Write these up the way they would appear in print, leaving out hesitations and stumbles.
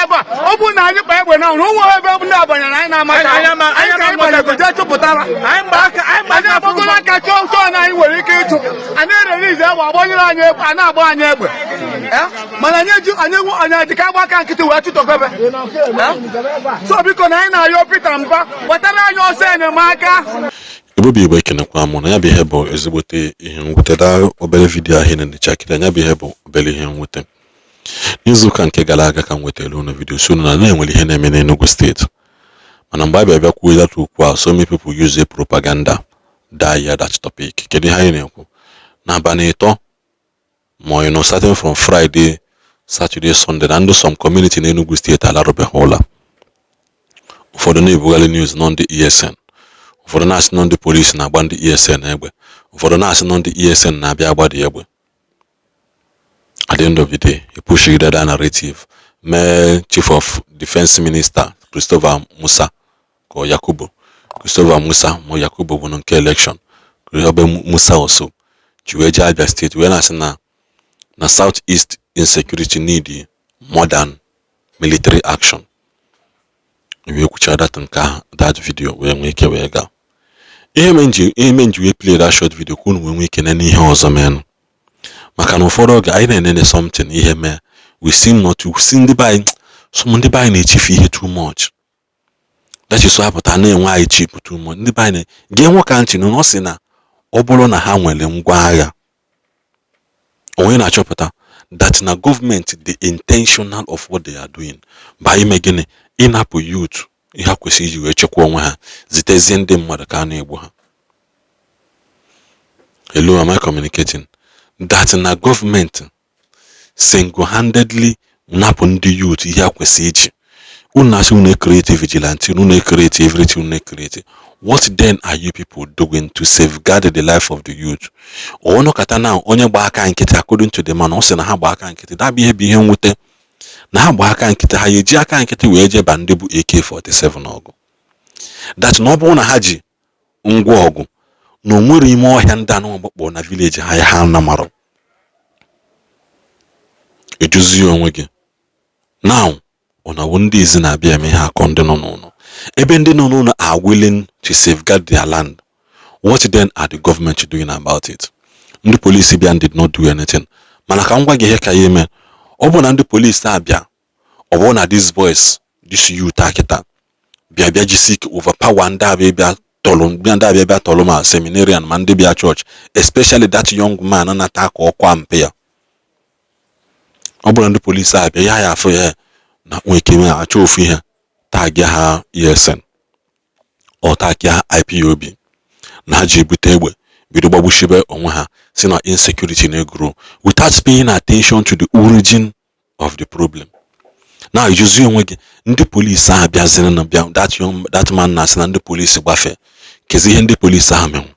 Ebe a, ọ bụrụ na anyị kpa egbe na ụlọ onwe ebe ndị abanyere, anyị na-amata anyị ka anyị gbanyego jee chụpụtara. Anyị agbagoro aka chọọ chọọ na anyị nwere ike ịchụ. Anyị ererize egbe, agbanyere anyị egbe, a na-agba anyị egbe. Mana anyị eji anyị enwe anyị dị ka agba aka nkịtị wee chụtọgobe. So biko, na anyị na-arịọ Peter Mba gbatara anyị ọsọ enyemaka. Igbo bụ Igbo, ekenekwa mụ na ya bụ ihe bụ ezigbote ihe mwute. Daa obere video ahụ na-enecha kịta, ya bụ ihe bụ obere ihe mwute. N'izuụka nke gara aga ka m nwetara unu video si unu na na-enwere ihe na-eme n'Enugu Steeti, mana mgbe a bịa bịa kwuo that okwu a, so many people use a propaganda die ya that topic. Kedu ihe anyị na-ekwu n'abalị 3 ma you know, starting from Friday, Saturday, Sunday, na ndị some community n'Enugu Steeti alarụbeghị ụla. Ụfọdụ na-ebugharị news nọ ndị ESN, ụfọdụ na-asị nọ ndị polisi na-agba ndị ESN egbe, ụfọdụ na-asị nọ ndị ESN na-abịa agbadi egbe. At the end of the day, he pushigide that narrative, mee Chief of Defense Minister Christopher Musa ka ọ Yakubu, Christopher Musa ma Yakubu bụ nke election Christopher Musa also ji wee jee Abia Steeti wee na-asị na South East insecurity need more than military action. Wee kwucha that nke ahụ, that video wee nwee ike wee gaa. Ihe me nji wee play that short video ka unu wee nwee ike nene ihe ọzọ menụ, maka na ụfọdụ oge anyị na-enene something ihe mee, we seem not to see. Ndị be anyị, some ndị be anyị na-echefu ihe too much. That is why apụta na-enwe anyị cheap too much. Ndị be anyị gee nwoke ntị na ọ sị na ọ bụrụ na ha nwere ngwa agha, onye na-achọpụta that na gọọmenti dị intentional of what they are doing by ime gịnị? Ịnapụ youth ihe ha kwesịrị iji wee chekwa onwe ha, zitezie ndị mmadụ ka a na-egbu ha. Hello, am I communicating? That na gọọmenti single-handedly napụ ndị youth ihe ha kwesịrị iji. Unu na-asị unu create vigilante, unu create everything, unu create. What then are you people doing to safeguard the life of the youth? Ọnụkata na onye gba aka nkịtị, according to the man, ọ sị na ha gba aka nkịtị. Dabụ ihe bụ ihe mwute na ha gba aka nkịtị, ha eji aka nkịtị wee jeba ndị bụ AK47 ọgụ. That na ọ bụrụ na ha ji ngwa ọgụ na onwere ime ọhịa ndị anụ gbakpọ na village ha, ha na marụ ejuzi onwe gị. Now, ọ na-awụ ndị ezi na-abịa eme ihe akọ ndị nọ n'ụlọ, ebe ndị nọ n'ụlọ are willing to safeguard their land. What then are the government doing about it? Ndị polisi bịa did not do anything. Mana ka m gwa gị ihe ka ya eme, ọ bụ na ndị polisi abịa, ọ bụrụ na these boys, this youth akịta bịa jisi ike overpower ndị abịa bịa tọlụ, bịa ndị abịa bịa tọlụ, ma seminarian ma ndị bịa church, especially that young man nata ka ọkwa mpe ya. Ọ bụrụ na ndị polisi abịa ya, ya afụ ya na nwee ike ime achọ ofu ihe, tag ha ESN ọ tag ha IPOB na ha ji ebute egbe bido gbagbuchibe onwe ha, si na insecurity na-egrow without paying attention to the origin of the problem. Na ijuzi onwe gị, ndị polisi ahụ bịaziri na bịa that young, that man na-asị na ndị polisi gbafee, kezi ihe ndị polisi ahụ menwu?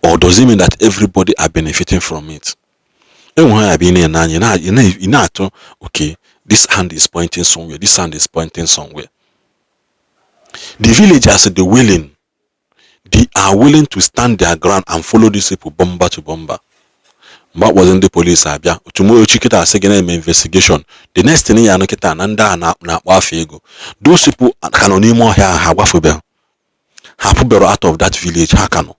Or does it mean that everybody are benefiting from it? Enwe ha ya bụ ị na-ene anya, ị na-atụ, okay, this hand is pointing somewhere, this hand is pointing somewhere. The villagers, they willing, they are willing to stand their ground and follow these people bomber to bomber. Mgbe akpọzi ndị polisi abịa otu echi kịta, asị gị na-eme investigation. The next thing ya anụ kịta na ndị a na-akpọ afọ ego, those people ka nọ n'ime ọhịa. Ha agbafebeghị, ha apụbero out of that village. Ha ka nọ,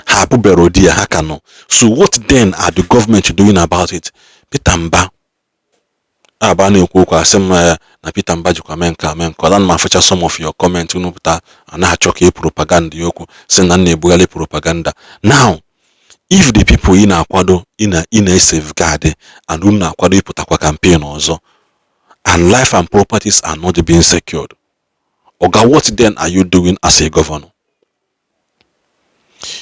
ha apụbero di ya, ha ka nọ. So what then are the government doing about it? Peter Mba aba na-ekwu okwu, asị m ya na Peter Mba jikwa mee nke a, mee nke ọla. Na m afụcha some of your comment unu pụta anaghị achọ ka ị propaganda ya okwu, sị na m na-ebugharị propaganda. Now, if the people ị na-akwado, ị na-safeguard and unu na-akwado ịpụtakwa campaign ọzọ, and life and properties are not being secured, oga, what then are you doing as a governor?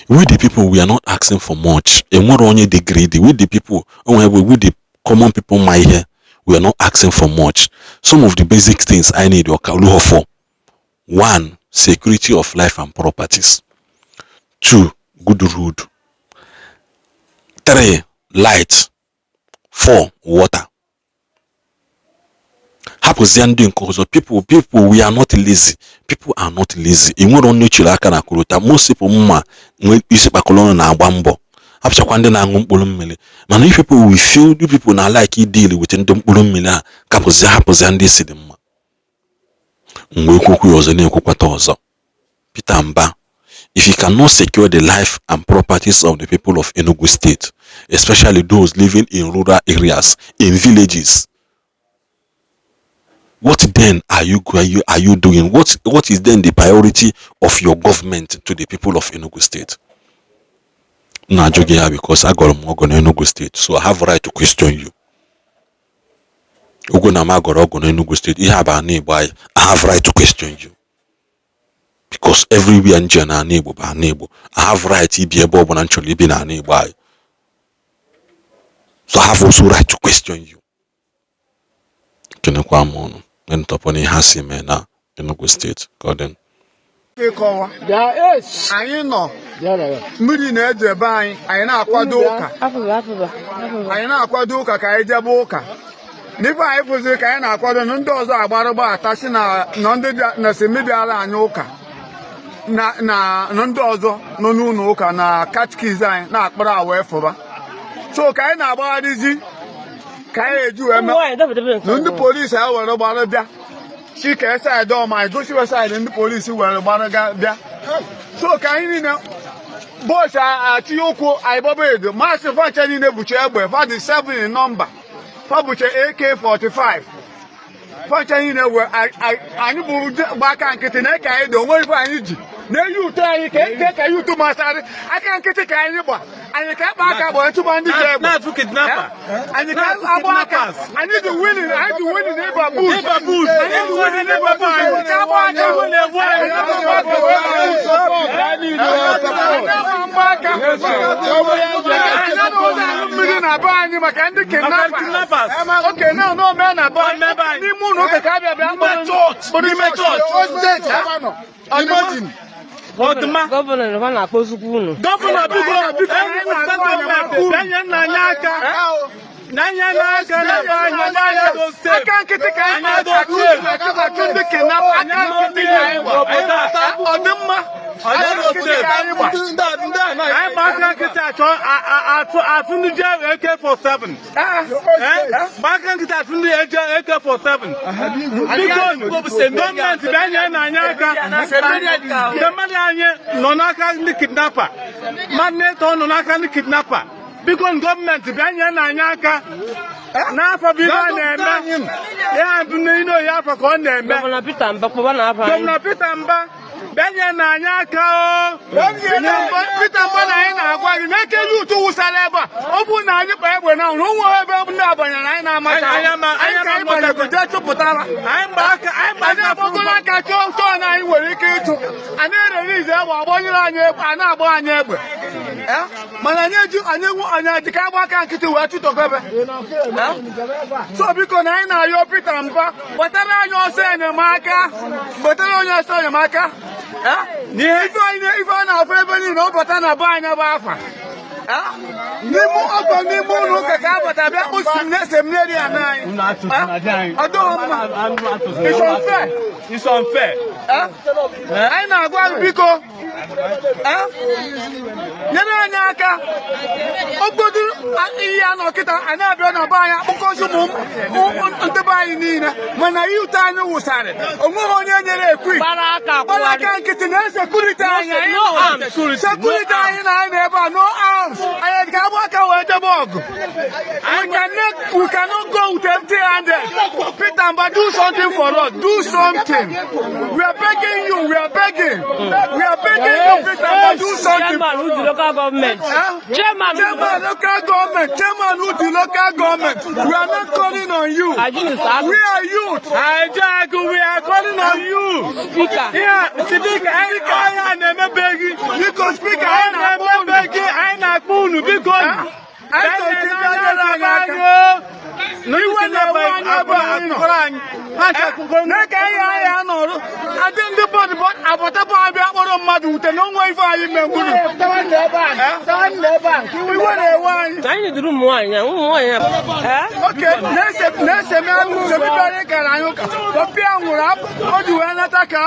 We the people, we are not asking for much. Enwere onye dị greedy. We the people onwe, we the common people ma ihe, we are not asking for much. Some of the basic things I need ọka for: one, security of life and properties; two, good road; three, light; four, water. Hapụzie ndị nke ọzọ. People, we are not lazy. People are not lazy. Ị nwere onye chiri aka na korota. Most people mma nwee isi kpakọrọ ọnụ na-agba mbọ. Hapụchakwa ndị na-aṅụ mkpụrụ mmiri. Mana you people will feel, you people na like deal with ndị mkpụrụ mmiri a, kapụzia, hapụzia ndị isi dị mma. Mgbe ekwukwu ya ọzọ, na-ekwukwata ọzọ, Peter Mba, if you cannot secure the life and properties of the people of Enugu State, especially those living in rural areas, in villages, what then are you doing? What is then the priority of your government to the people of Enugu State? M na-ajụ gị ya because agọrọ m ọgụ n'Enugu State, so I have right to question you. Ugwu na m agọrọ ọgụ n'Enugu State, ihe aba ana Igbo anyị, I have right to question you because everywhere nje na ana Igbo bụ ana Igbo. I have right ibi ebe ọbụla m chọrọ ibi na ana Igbo anyị, so I have also right to question you. Kenekwa m ụnụ ntọpụ na ihe ha si mee na Enugu State ka ọ dị. Ịkọwa anyị nọ, mmiri na-eje ebe anyị. Anyị na-akwado ụka, anyị na-akwado ụka ka anyị jebe ụka. N'ife anyị fụziri ka anyị na-akwado na ndị ọzọ agbarụgba ata si na ndị na si bịara anyị ụka na ndị ọzọ nọ n'ụlọ ụka na catechist anyị na-akpara wee fụba. So ka anyị na-agbagharịzi ka anyị eji wee mee na ndị polisi anyị were gbara bịa si ka side ọma anyị gosiwe side ndị polisi were gbara bịa. So ka anyị niile bọọsụ atinye ụkwụ, anyị gbaba edo masị fancha niile bucha egbe. Fadị 7 in number, fa bucha AK45 fancha niile. Wee anyị bụ gba aka nkịtị na eke anyị dị onwe ife anyị ji na-eyi ụtọ anyị ka ka yi ụtọ masarị aka nkịtị ka anyị gba, anyị ka akpa aka gba chụba ndị ji egbe. Anyị ka agba aka, anyị dị willing, anyị dị willing ịba bush, anyị dị willing ịba bush. Anyị ka agba aka, anyị mgba aka, anyị anaghị aṅụ mmiri na be anyị maka ndị kidnappers. Oke na na ome na be anyị n'ime ụlọ ụka ka abịa bịa kpụrụ n'ime chọọchị. Ọdụma. Governor nọ na-akpọzukwa unu. Governor, biko, biko, Enugu State gọọmenti, bịa nye nna anyị aka na nye n'aka na be anyị, be anyị do safe. Aka nkịtị ka anyị na-achụ achụ ndị kidnapper. Aka nkịtị ka anyị gba, ọ dị mma, aka nkịtị ka anyị gba. Anyị gba aka nkịtị achọ atụ atụ ndị ji AK47. Gba aka nkịtị atụ ndị eji AK47. Biko, gọọmenti, bịa nye na anyị aka. Ndị mmadụ anyị nọ n'aka ndị kidnapper, mmadụ na-eto nọ n'aka ndị kidnapper. Biko, gọọmenti, bịa nye na anyị aka n'afọ bụ ihe a na-eme ya bụ n'ile oyi afọ ka ọ na-eme. Governor Peter Mba, kpọba na-aba anyị. Governor Peter Mba, bịa nye na anyị aka o. Peter Mba, na anyị na-agwa gị na eke ụtụ wụsara ebe a, ọ bụrụ na anyị kpa egbe na ụrụ onwe ebe ndị abanyere anyị na-amacha anyị ka anyị gbanyego jee chụpụtara. Anyị gba aka, anyị gba anyị aka. Agbagoro aka chọọ chọọ na anyị nwere ike ịchụ. Anyị ererize egbe, agbanyere anyị egbe, a na-agba anyị egbe. Mana anyị eji anyị enwe anyị eji ka agba aka nkịtị wee chụtọgobe. So biko, na anyị na-arịọ Peter Mba, gbatara anyị ọsọ enyemaka, gbatara onye ọsọ enyemaka. Ife anyị, ife a na-afụ ebe niile, ọ bata na be anyị bụ afa n'ime ọgọ n'ime ụlọ ụka ka abata bịa kpụ seminary anyị. Ọ dịghị mma. It's unfair. It's unfair. Anyị na-agwa gị, biko, nyere anyị aka. Ogodu ihe a nọ kịta, anyị abịa na be anyị akpụkọzi ụmụ ndị be anyị niile, mana ihe ụtọ anyị wụsarị, onweghị onye nyere ekwi Gbara aka. Gbara aka nkịtị na security anyị. No arms. Security anyị na anyị ebe a, no arms. Anyị ga-agba aka wee jebe ọgụ. We cannot go with empty handed. Peter Mba, do something for us. Do something. We are begging you. We are begging, we are begging you. Peter Mba, do something. Chairman Udi local government. Huh? Chairman. Chairman local government, chairman Udi local government, we are not calling on you. Ajinu Sagu. We are youth. Ajagu, we are calling on you. Speaker. Ihe speaker, anyị ihe a na-emebe gị. Biko, speaker, anyị anyị na-akpọ unu. na-emebe gị, anyị na-akpọ unu, biko. Anyị chọrọ ka ị bịa nyere anyị aka. Iwe na-ewe anyị ebe anyị nọ. Ha chọkwuru Na ka ihe anyị anọrụ adị ndị bọdụ abọtabọ abịa kpọrọ mmadụ. ewute na onwe ife anyị menwuru. Iwe na-ewe anyị. Anyị duru ụmụ nwaanyị a, ụmụ nwaanyị a. Oke na-esemi bịara ịkara anyị ụka, pọpi a nwụrụ apụ o ji wee nata ka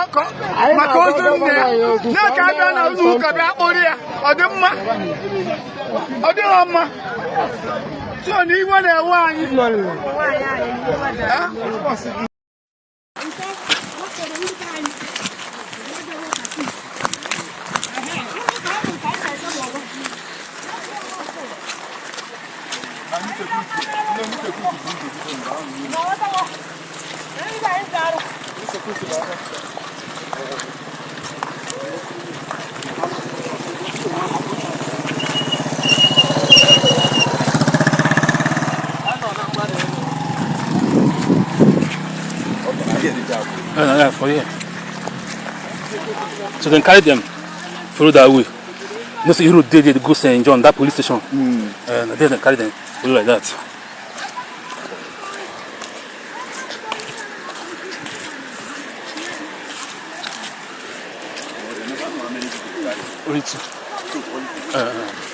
maka ozu nne ya na-eka abịa na ụlọ ụka bịa kpụrụ ya. Ọ dị mma? Ọ dịghị mma. So na iwe na-ewe anyị. Yeah, for here. So then carry them follow that way. You know, say Hero dey there, they go St. John, that police station. And there they carry them follow like that. Only two.